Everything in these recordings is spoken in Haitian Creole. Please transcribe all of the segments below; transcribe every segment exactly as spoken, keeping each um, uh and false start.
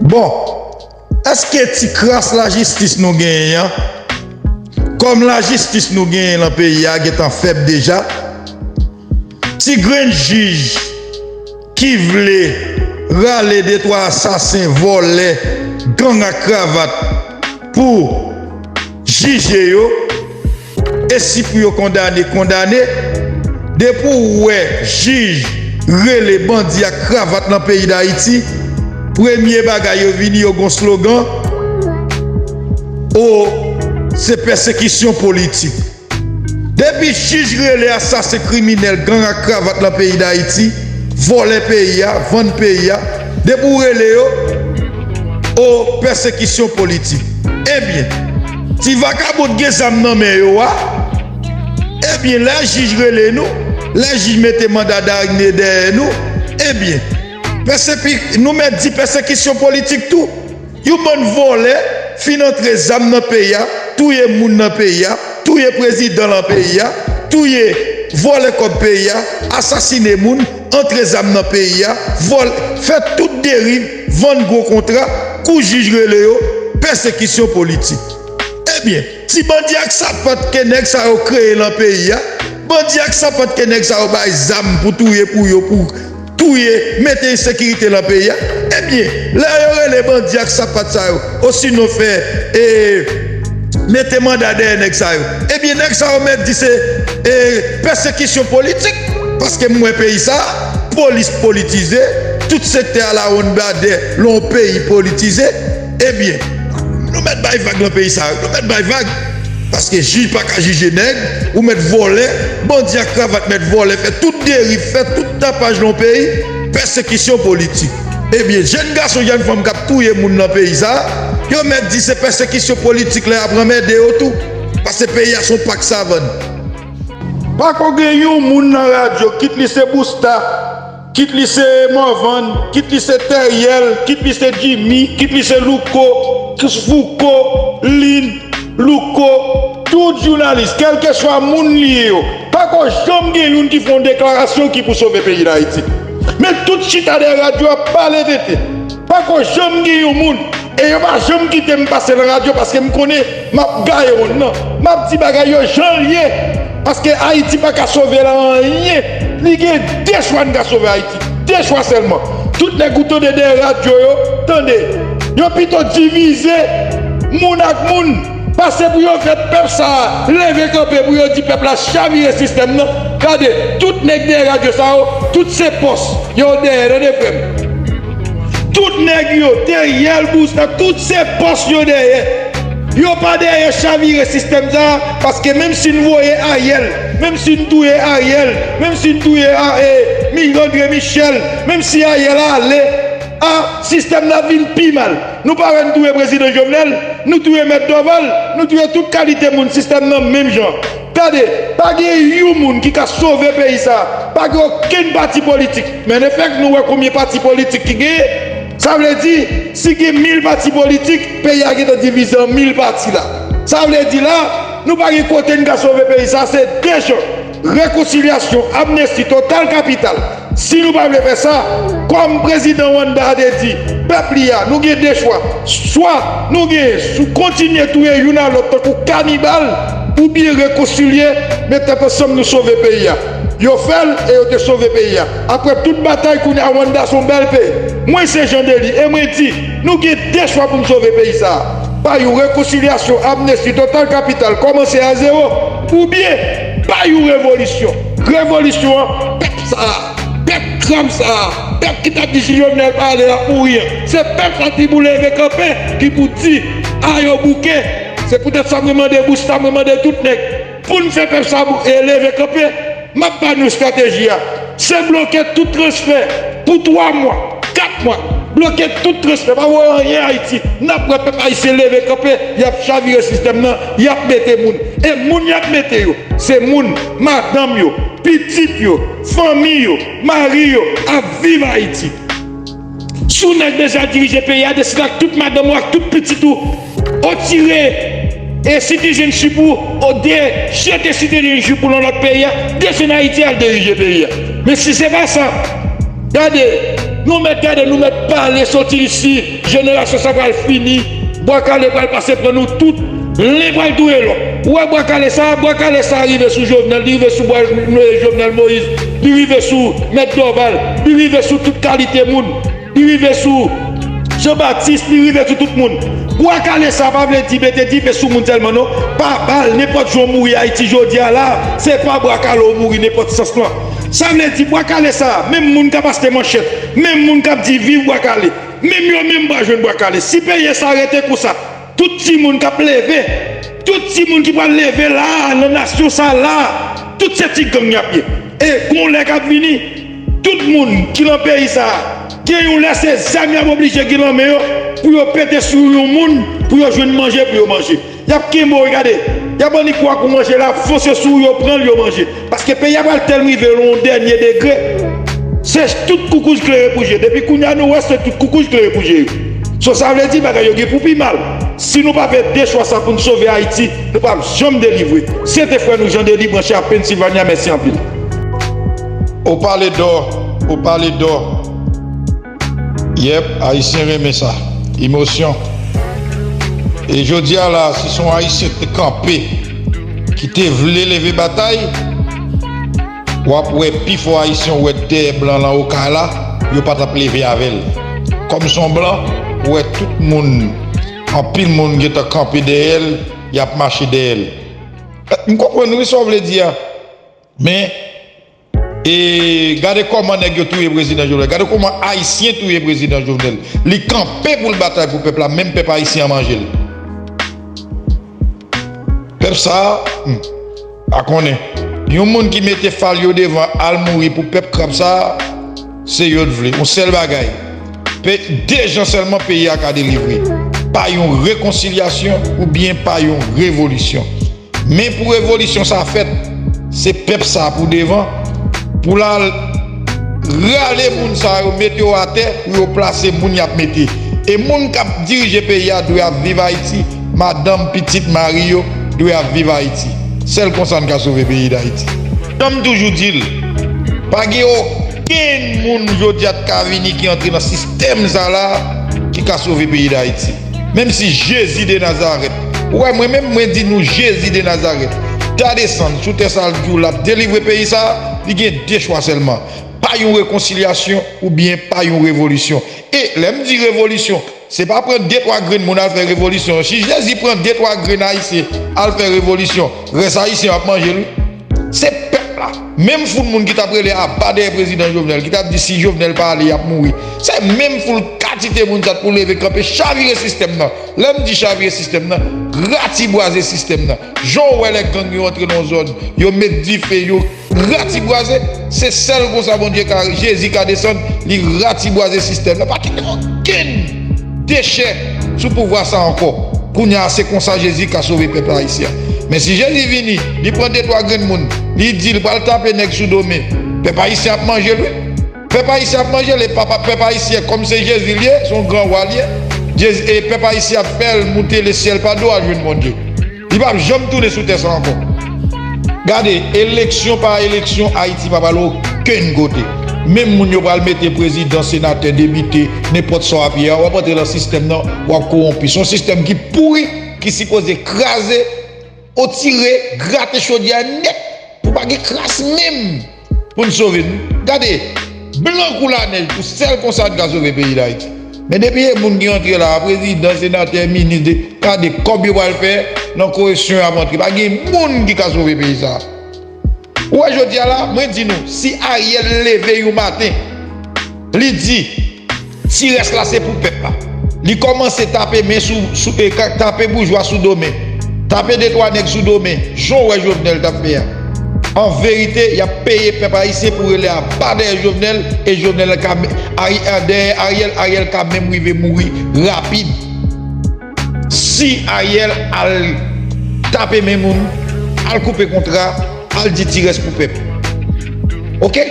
Bon, èske ti kras lajistis nou genyen an, kòm lajistis nou genyen lan peyi a gentan fèb deja? Ti grenn jij ki vle rale de twa asasen, vòlè, gang ak kravat pou jije yo, e si pou yo kondane, kondane. Depi w wè jij rele bandi ak kravat lan peyi Dayiti, premye bagay yo vini, yo gon slogan, o, se pèsekisyon politik. Depi jij rele asasen, kriminèl, gang ak kravat lan peyi Dayiti, vòlè peyi a, vann peyi a, depi w rele yo, o, pèsekisyon politik. Ebyen, ti vakabon gen zam nan men yo a, ebyen, lè jij rele nou, lè jij mete manda darine dèyè nou, ebyen, pèsepi-, nou mèt di pèsekisyon politik tou. Yon bann vòlè fin antre zam nan peyi a, touye moun nan peyi a, touye prezidan lan peyi a, touye, vòlè kòb peyi a, asasine moun, antre zam nan peyi a, vòl-, fè tout deriv, vann gwo kontra, kou jij rele yo, pèsekisyon politik. Ebyen, ti bandi ak sapat ke nèg sa yo kreye lan peyi a, bandi ak sapat ke nèg sa yo bay zam pou touye pou yo, pou touye, mete ensekirite lan peyi a. Ebyen, lè yo rele bandi ak sapat sa yo, osinon fè, e, mete manda dèyè nèg sa yo, ebyen, nèg sa yo mèt di se, e, pèsekisyon politik. Paske m wè peyi sa, polis politize, tout sektè alawonnbadè lan yon peyi politize. Ebyen, nou mèt bay vag lan peyi sa, nou mèt bay vag. Paske jij pa ka jije nèg, ou mèt vòlè, bandi ak kravat mèt vòlè, fè tout deriv, fè tout tapaj lan yon peyi, pèsekisyon politik. Ebyen, jèn gason, jèn fanm k ap touye moun lan peyi sa, yo mèt di se pèsekisyon politik lè y ap anmède yo tou. Paske peyi a se yon pak savann. Pako gen yon moun nan radyo, kit li se Busta, kit li se Morvan, kit li se Theriel, kit li se Jimmy, kit li se Louko, Fouco, Lin, Louko, tout jounalis, kèlkeswa moun li ye yo, pako janm gen youn ki fè yon deklarasyon ki pou sove peyi Dayiti. Men tout chita dèyè radyo ap pale tenten. Pako janm gen yon moun, e yo pa janm kite m pase nan radyo paske m konnen m ap gaye wonn nan. M ap di bagay yo jan l ye, paske Ayiti pa ka sove la anyen. Li gen de chwa n ka sove Ayiti, de chwa sèlman. Tout nèg ou tande dèyè radyo yo, tande, yo pito divize moun ak moun. Pase pou yo fè pèp sa a leve kanpe, pou yo di pèp la chavire sistèm nan. Gade, tout nèg dèyè radyo sa yo, tout se pòs yo dèyè, tande frè m. Tout nèg yo, Theriel, Busta, tout se pòs yo dèyè. Yo pa dèyè chavire sistèm sa a, paske menm si n voye Ariel, menm si n touye Ariel, menm si n touye a, e, Mi-, André Michel, menm si Ariel ale, a, sistèm nan ap vin pi mal. Nou pa wè n touye prezidan Jovenel, nou touye mèt Dorval, nou touye tout kalite moun, sistèm nan menm jan. Gade, pa gen yon moun ki ka sove peyi sa a, pa gen okenn pati politik. Men lefèt nou wè konbyen pati politik ki genyen, sa vle di, si gen mil pati politik, peyi a gentan divize an mil pati la. Sa vle di la, nou pa gen kote n ka sove peyi sa a, se de jan. Rekonsilyasyon, amnesti total kapital. Si nou pa vle fè sa, kòm prezidan Rwanda a te di pèp li a, nou gen de chwa. Swa nou gen, sou kontinye touye youn a lòt tankou kanibal, oubyen rekonsilye, met tèt ansanm nou sove peyi a. Yo fè l e yo te sove peyi a. Apre tout batay, kounye a Rwanda se yon bèl peyi. Mwen se Jean Delis e mwen di, nou gen de chwa pou n sove peyi sa a. Pa yon rekonsilyasyon, amnesti total kapital, kòmanse a zewo, oubyen pa yon revolisyon. Revolisyon an, pèp sa a, pèp kram sa a, pèp ki t ap di si Jovenel pa ale l ap mouri an, se pèp sa ki pou leve kanpe, ki pou di, a yo bouke. Se poutèt sa mwen mande Busta, mwen mande tout nèg, pou n fè pèp sa bou-, e leve kanpe. M ap ba nou estrateji a. Se bloke tout transfè pou twa mwa, kat mwa. Bloke tout transfè. Pa voye anyen Ayiti. N ap wè pèp ayisyen leve kanpe. Y ap chavire sistèm nan. Y ap mete moun. E moun y ap mete yo, se moun, madanm yo, pitit yo, fanmi yo, mari yo ap viv Ayiti. Si w nèk deja dirije peyi a, deside ak tout madanm ou, ak tout pitit ou, ou tire e citizenship ou, ou de jete citizenship ou nan lòt peyi a, desann Ayiti al dirije peyi a. Men si se pa sa, gade, Nou mèt gade, nou mèt pale soti isi. Jenerasyon sa pral fini. Bwa kale pral pase pran nou tout. Len pral touye lòt. Ou wè bwa kale sa, bwa kale sa rive sou Jovenel, li rive sou bwa, Jovenel Moïse, li rive sou Mèt Dorval, li rive sou tout kalite moun. Li rive sou Jean Baptiste, li rive sou tout moun. Bwa kale sa pa vle di mete dife sou moun sèlman non. Pa bal, nenpòt jan w mouri Ayiti jodi a la, se pa bwa kale w mouri nenpòt sans lan. Sa vle di bwa kale sa, menm moun k ap achte manchèt, menm moun k ap di viv bwa kale, menm yo menm pral jwenn bwa kale. Si peyi sa rete konsa, tout timoun k ap leve, tout timoun ki pral leve la, nan nasyon sa la, tout se ti gang y ap ye. E gon lè k ap vini, tout moun ki nan peyi sa a, gen yon lè se zam y ap oblije gen nan men yo pou yo pete sou yon moun, pou yo jwenn manje pou yo manje. Y ap kenbe w, gade, y ap annik pwa kou manje la, fonse sou ou, yo pran l, yo manje. Paske peyi a pral tèlman rive nan yon dènye degre, se tout koukouj klere pou je. Depi kounye a nou wè se tout koukouj klere pou je yo. So sa vle di bagay yo gen pou pi mal. Si nou pa fè de chwa sa pou n sove Ayiti, nou p ap janm delivre. Se te frè nou Jean Denis, branche a Pennsylvania, mèsi anpil. Au Palais d'Or, au Palais d'Or. Yep, Ayisyen renmen sa. Emosyon. E jodi a la, si se yon Ayisyen ki te kanpe, ki te vle leve batay, w ap wè pifò Ayisyen w wè dèyè blan lan Okay la, yo pa t ap leve avè l. Kòm se yon blan, ou wè tout moun, anpil moun gentan kanpe dèyè l, y ap mache dèyè l. M konprann wi sa w vle di a. Men, e gade kòman nèg yo touye prezidan Jovenel. Gade kòman Ayisyen touye prezidan Jovenel. Li kanpe pou l batay pou pèp la, menm pèp ayisyen an manje l. Pèp sa a, hmm, pa konnen. Yon moun ki mete fal yo devan al mouri pou pèp krab sa a, se yo t vle. Yon sèl bagay. Pe, de jan sèlman peyi a ka delivre. Pa yon rekonsilyasyon oubyen pa yon revolisyon. Men pou revolisyon sa fèt, se pèp sa pou devan, pou l al rale moun sa yo, mete yo atè, pou yo plase moun y ap mete. E moun k ap dirije peyi a dwe ap viv Ayiti, madanm, pitit, mari yo dwe ap viv Ayiti. Sèl konsa n ka sove peyi Dayiti. Jan m toujou di l, pa gen okenn moun jodi a t ka vini ki antre nan sistèm sa la ki ka sove peyi Dayiti. Menm si Jezi de Nazarèt, ou wè mwen menm, mwen di nou Jezi de Nazarèt ta desann sou tè sa l di w l ap delivre peyi sa, li gen de chwa sèlman. Pa yon rekonsilyasyon oubyen pa yon revolisyon. E lè m di revolisyon, se pa pran de twa grenn moun al fè revolisyon. Si Jezi pran de twa grenn ayisyen al fè revolisyon, rès ayisyen yo ap manje l wi. Se pèp la. Menm foul moun ki t ap rele aba dèyè prezidan Jovenel, ki t ap di si Jovenel pa ale, y ap mouri. Se menm foul katite moun sa t pou leve kanpe, chavire sistèm nan. Lè m di chavire sistèm nan, ratibwaze sistèm nan. Jan w wè lè gang yo antre nan yon zòn, yo met dife, yo ratibwaze. Se sèl konsa Bondye ka, Jezi ka desann, li ratibwaze sistèm nan. Pa kite okenn dechè sou pouvwa sa ankò. Kounye a, se konsa Jezi ka sove pèp ayisyen an. Men si Jezi vini, li pran de twa grenn moun, li di l pral tape nèg sou do men, pèp ayisyen ap manje l wi. Pèp ayisyen ap manje l, e papa, pèp ayisyen, kòm se Jezi l ye, se yon gran wa l ye, Jezi, e pèp ayisyen ap fè l moute lesyèl pa do al jwenn Bondye. Li p ap janm tounen sou tè sa ankò. Gade, eleksyon pa eleksyon, Ayiti p ap al okenn kote. Menm moun yo pral mete prezidan, senatè, depite, nenpòt sa w ap ye a, w ap antre nan sistèm nan, w ap kowonpi. Se yon sistèm ki pouri, ki sipoze kraze, otire, grate chodyè a nèt, pou pa gen kras menm. Pou n sove n. Gade, blan kou lanèj, pou sèl konsa n ka sove peyi Dayiti. Men depi se moun ki antre la, prezidan, senatè, minis, de, gade kòb yo pral fè nan koreksyon y ap antre. Pa gen moun ki ka sove peyi sa. Ou wè jodi a la, mwen di nou, si Ariel leve yon maten, li di, ti rès la se pou pèp la. Li kòmanse tape men sou, sou e, ka- tape boujwa sou do men. Tape de twa nèg sou do men. Jan w wè Jovenel t ap fè a. An verite, y ap peye pèp ayisyen pou rele aba dèyè Jovenel, e Jovenel ka, Ari- dèyè Ariel, Ariel ka menm rive mouri rapid. Si Ariel al tape men moun, al koupe kontra, al di ti rès pou pèp. Oke?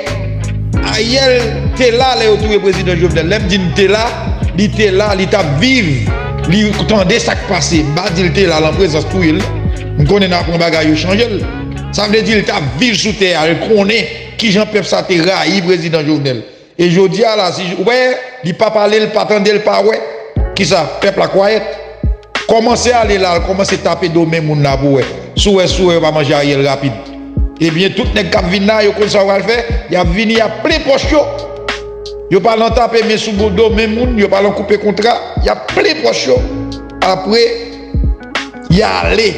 Ariel te la lè yo touye prezidan Jovenel. Lè m di l te la, li te la, li t ap viv, li tande sa k pase. M pa di l te la lan prezans touye l. M konnen n ap pran bagay yo chanje l. Sa vle di l t ap viv sou tè a, l konnen kijan pèp sa te rayi prezidan Jovenel. E jodi a la, si ou wè, li pa pale, l pa tande, l pa wè. Kisa? Pèp la kwayèt. Kòmanse ale la, al kòmanse tape do men moun la pou wè. Si w wè, si w wè, yo pa manje Ariel rapid. Ebyen, tout nèg k ap vin la, yo konn sa yo pral fè. Y ap vini, y ap plen pòch yo. Yo pa lan tape men sou do men moun, yo pa lan koupe kontra, y ap plen pòch yo. Apre, y ale.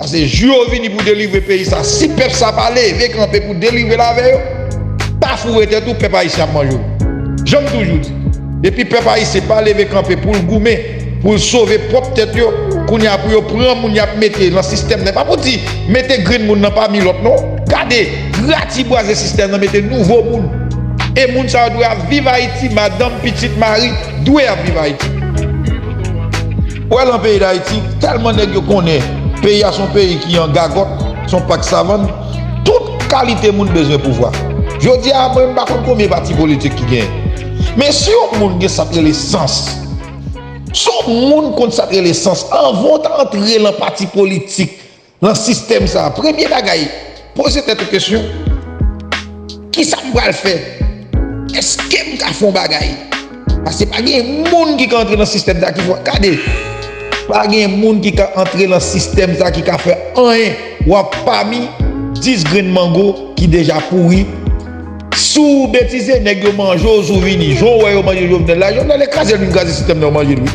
Paske jou yo vini pou delivre peyi sa. Si pèp sa pa leve kanpe pou delivre l avè yo, pa foure tèt ou, pèp ayisyen ap manje w. Jan m toujou di, depi pèp ayisyen pa leve kanpe pou l goumen, pou l sove pwòp tèt yo, kounye a pou yo pran moun y ap mete lan sistèm nan. Pa pou di mete grenn moun nan pami lòt non. Gade, ratibwaze sistèm nan, mete nouvo moun. E moun sa yo dwe ap viv Ayiti, madanm, pitit, mari, dwe ap viv Ayiti. Ou wè lan peyi Dayiti, tèlman nèg yo konnen peyi a se yon peyi ki an gagòt, se yon pak savann, tout kalite moun bezwen pouvwa. Jodi a, mwen m pa konn konbyen pati politik ki genyen. Men si yon moun gen sa k rele sans, si yon moun konn sa k rele sans, anvan w ta antre lan pati politik, lan sistèm sa a, premye bagay, poze tèt ou kesyon, kisa m pral fè? Èske m ka fè yon bagay? Paske pa gen moun ki ka antre nan sistèm sa a ki fè, gade, pa gen moun ki ka antre nan sistèm sa a ki ka fè anyen. W ap pami dis grenn mango ki deja pouri. Si w betize, nèg yo manje w, si w vini. Jan w wè yo manje Jovenel la, Jovenel te kraze l, vin kraze sistèm nan, yo manje l wi.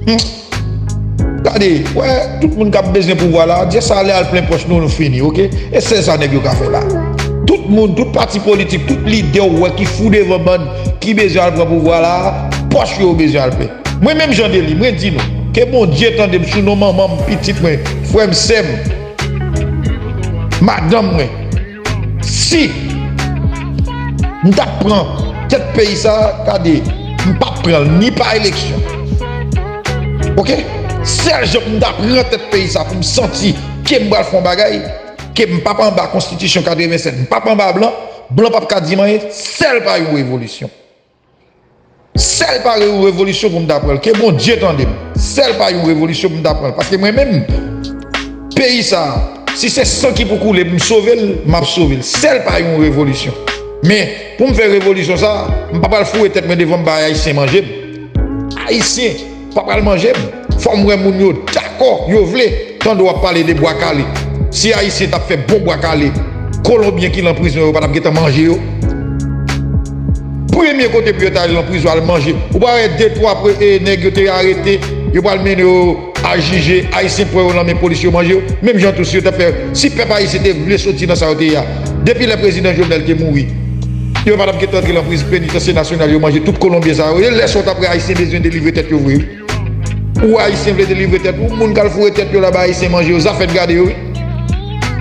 Hmm. Gade, wè, tout moun k ap bezwen pouvwa la, djès ale al plen pòch nou, nou fini, oke? E sèl sa nèg yo ka fè la. Tout moun, tout pati politik, tout lidè w wè ki fou devan bann, ki bezwen al pran pouvwa la, pòch yo bezwen al plen. Mwen menm Jean Dely, mwen di nou, ke Bondye tande m sou non manman m, pitit mwen, frè m, sè m, madanm mwen. Si m t ap pran tèt peyi sa, gade, m p ap pran l ni pa eleksyon. Oke? Sèl jan pou m ta pran tèt peyi sa, pou m santi ke m pral fè yon bagay, ke m p ap anba konstitisyon katrevennsèt, m p ap anba blan, blan p ap ka di m anyen, sèl pa yon revolisyon. Sèl pa yon revolisyon pou m ta pran l. Ke Bondye tande m. Sèl pa yon revolisyon pou m ta pran l. Paske mwen menm, peyi sa a, si se san ki pou koule pou m sove l, m ap sove l. Sèl pa yon revolisyon. Men, pou m fè revolisyon sa a, m pa pral foure tèt mwen devan m bay Ayisyen manje m. Ayisyen pa pral manje m. Fò m wè moun yo dakò, yo vle tande w ap pale de bwa kale. Si Ayisyen t ap fè bon bwa kale, Kolonbyen ki lan prizon yo pa t ap gentan manje yo. Premye kote pou yo ta al lan prizon al manje. Ou pa wè de twa pre- e, nèg yo te arete, yo pral mennen yo al jije, Ayisyen pran yo nan men polis yo manje yo. Menm jan tou si yo t ap fè, si pèp ayisyen te vle soti nan sa yo te ye a, depi lè prezidan Jovenel te mouri, yo pa t ap gentan antre lan prizon penitansye nasyonal yo manje tout Kolonbyen sa yo. E lè sa w t ap wè Ayisyen bezwen delivre tèt yo vre wi. Ou Ayisyen vle delivre tèt ou, moun k al foure tèt yo la bay Ayisyen manje yo, zafè n gade yo wi.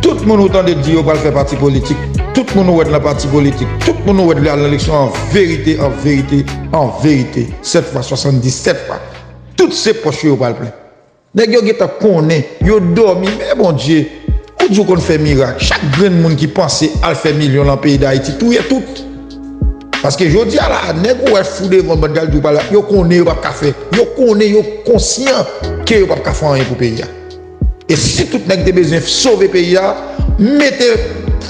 Tout moun ou tande di yo pral fè pati politik, tout moun ou wè t lan pati politik, tout moun ou wè t vle al nan eleksyon an verite, an verite, an verite, sèt fwa, swasanndisèt fwa, tout se pòch yo yo pral plen. Nèg yo gentan konnen, yo dòmi, men Bondye, ou di w konn fè mirak, chak grenn moun ki panse al fè milyon lan peyi Dayiti, touye tout. Paske jodi a la, nèg ou wè fou devan bann kal di w pale, yo konnen yo p ap ka fè. Yo konnen, yo konsyan ke yo p ap ka fè anyen pou peyi a. E si tout nèg te bezwen sove peyi a, mete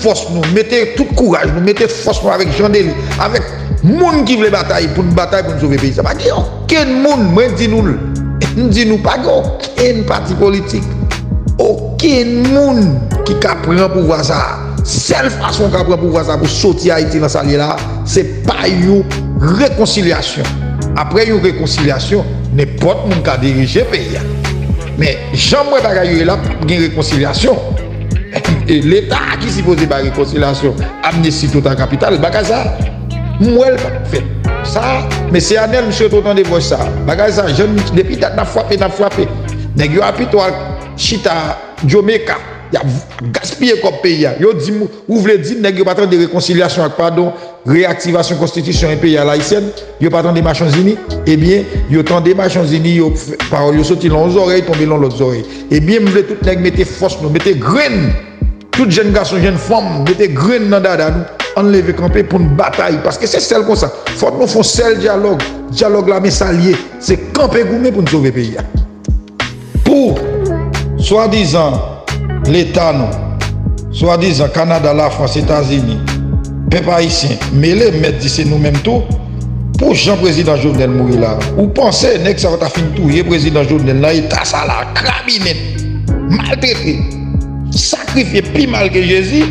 fòs nou, mete tout kouraj nou, mete fòs nou avèk Jean Dely, avèk moun ki vle batay pou n batay pou n sove peyi sa. Pa gen okenn moun, mwen di nou l, m di nou, pa gen okenn pati politik, okenn moun ki ka pran pouvwa sa a. Sèl fason w ka pran pouvwa sa a pou soti Ayiti lan sa l ye la a, se pa yon rekonsilyasyon. Apre yon rekonsilyasyon, nenpòt moun ka dirije peyi a. Men, jan m wè bagay yo ye la, p ap gen rekonsilyasyon. E Leta ki sipoze bay rekonsilyasyon, amnisti total kapital, bagay sa, m wè l p ap fèt. Sa, mesye Anèl, m swete w tande vòs sa. Bagay sa, jan, depi dat n ap frape, n ap frape. Nèg yo a pito al chita Jamaica, y ap gaspiye kòb peyi a. Yo di m, ou vle di nèg yo pa tande rekonsilyasyon ak padon, reyaktivasyon konstitisyon enperyal ayisyèn, yo pa tande Masyonzini? Ebyen, yo tande Masyonzini, yo, pawòl yo soti lan yon zòrèy, tonbe lan lòt zòrèy. Ebyen, m vle tout nèg mete fòs nou, mete grenn. Tout jèn gason, jèn fanm, mete grenn nan dada nou. Ann leve kanpe pou n batay, paske se sèl konsa. Fòk nou fè yon sèl dyalòg. Dyalòg la, men sa l ye. Se kanpe goumen pou n sove peyi a. Pou swadizan Leta nou, swadizan Kanada, Lafrans, Etazini, Pèp ayisyen mele, m mèt di se nou menm tou. Pou jan prezidan Jovenel mouri la, ou panse nèg sa yo ta fin touye prezidan Jovenel nan eta sa la, krabinen, maltrete, sakrifye pi mal ke Jezi?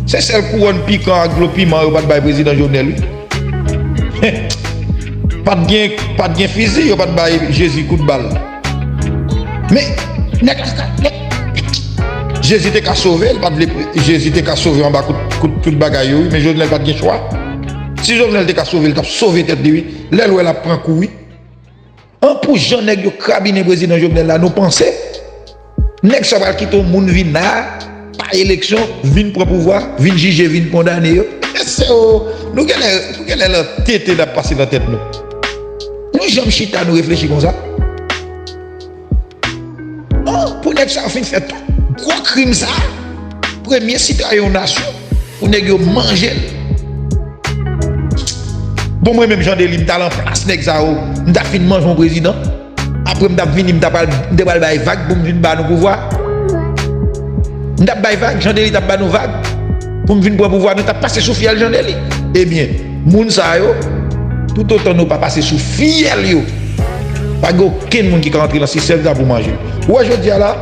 Se sèl kouwòn pikan ak dlo piman yo pa t bay prezidan Jovenel wi. Pa t gen, pa t gen fizi, yo pa t bay Jezi kout bal. Men nèg la ka, nèg, Jezi te ka sove, li pa t vle, Jezi te ka sove anba kout, kout, kout bagay yo wi, men Jovenel pa t gen chwa. Si Jovenel te ka sove, li t ap sove tèt li wi. Lè l wè l ap pran kou wi. An pou jan nèg yo krabinen prezidan Jovenel la, nou panse nèg sa pral kite yon moun vin la, pa eleksyon, vin pran pouvwa, vin jije, vin kondane yo? Mesye o, nou genlè, nou genlè nan tenten n ap pase nan tèt nou. Nou janm chita, nou reflechi konsa? Non, pou nèg sa yo fin fè tout gwo krim sa, premye sitwayen yon nasyon, pou nèg yo manje l. Bon, mwen menm, Jan Deli, m t al an plas nèg sa yo, m t ap fin manje yon prezidan. Apre, m t ap vini, m t ap al, m te pral bay vag pou m vin ba nou pouvwa. M t ap bay vag, Jan Deli t ap ba nou vag pou m vin pran pouvwa. Nou t ap pase sou fyèl Jan Deli. Ebyen, moun sa yo, toutotan nou pa pase sou fyèl yo, pa gen okenn moun ki ka antre nan sistèm sa pou manje. Ou wè, jodi a la,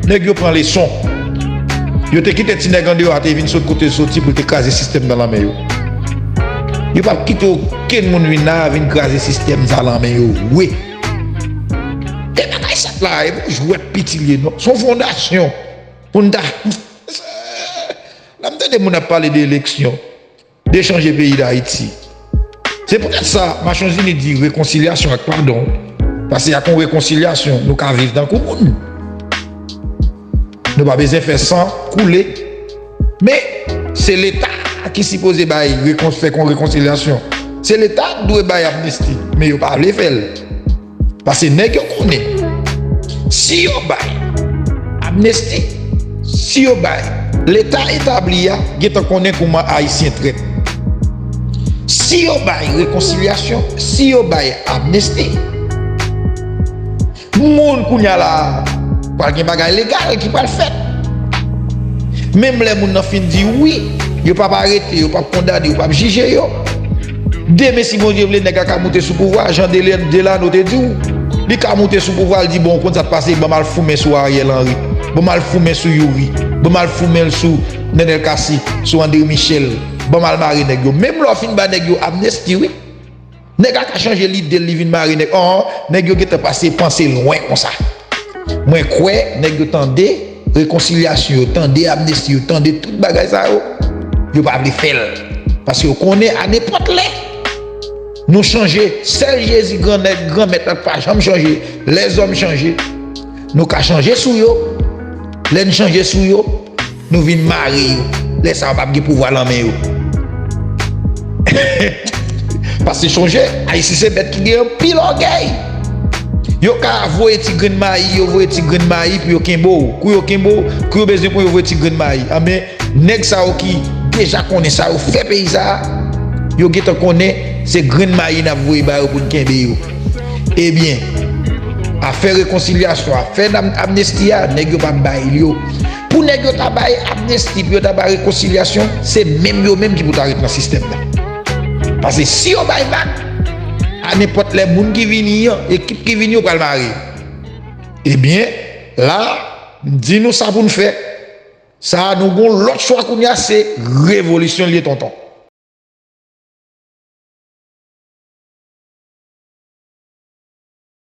nèg yo pran leson. Yo te kite ti nèg andeyò a te vin sot kote l soti pou l te kraze sistèm nan nan men yo. Yo p ap kite okenn moun vin la vin kraze sistèm sa nan men yo vre. E bagay sa la, e pou jwèt piti l ye non. Se yon fondasyon pou n ta. La m tande moun ap pale de eleksyon, de chanje peyi Dayiti. Se poutèt sa Nasyonzini di rekonsilyasyon ak padon. Paske ak yon rekonsilyasyon, nou ka viv tankou moun. Nou pa bezwen fè san koule. Men, se Leta ki sipoze bay rekon-, fè kon rekonsilyasyon. Se Leta ki dwe bay amnisti, men yo pa vle fè l. Paske nèg yo konnen, si yo bay amnisti, si yo bay Leta etabli a, gentan konnen kouman Ayisyen trèt. Si yo bay rekonsilyasyon, si yo bay amnisti, moun kounye a la pral gen bagay legal ki pral fèt. Menm lè moun nan fin di wi, yo p ap arete, yo p ap kondane, yo p ap jije yo. Demen, si Bondye vle, nèg la ka moute sou pouvwa, jan Dele-, Delano te di w. Li ka moute sou pouvwa, l di, bon, ou konn sa k pase, ban m al foumen sou Ariel Henry. Ban m al foumen sou Youri. Ban m al foumen l sou Nenel Cassy, sou André Michel. Ban m al mare nèg yo. Menm lè w fin ba nèg yo amnesti, wi. Nèg la ka chanje lide l, li vin mare nèg. An, nèg yo gentan pase panse lwen konsa. Mwen kwè nèg yo tande rekonsilyasyon, yo tande amnesti, yo tande tout bagay sa yo. Yo pa vle fè l. Paske yo konnen a nenpòt lè, nou chanje. Sèl Jezi, gran nèg, Granmèt la, k pa janm chanje. Lèzòm chanje. Nou ka chanje sou yo. Lè n chanje sou yo, nou vin mare yo. Lè sa yo p ap gen pouvwa nan men yo. Paske chonje, Ayisyen se bèt ki gen anpil ògèy. Yo ka voye ti grenn mayi, yo voye ti grenn mayi pou yo kenbe w. Kou yo kenbe w, kou yo bezwen pran, yo voye ti grenn mayi. Anben, nèg sa yo ki deja konnen sa yo fè peyi sa a, yo gentan konnen se grenn mayi n ap voye ba yo pou n kenbe yo. Ebyen, afè rekonsilyasyon, afè n am-, amnesti a, nèg yo p ap bay l yo. Pou nèg yo ta bay amnesti, pou yo ta bay rekonsilyasyon, se menm yo menm ki pou ta ret nan sistèm nan. Paske si yo bay vag, a nenpòt lè moun ki vini an, ekip ki vini, yo pral mare. Ebyen, la, m di nou sa pou n fè. Sa a, nou gon lòt chwa kounye a, se revolisyon l ye, tonton.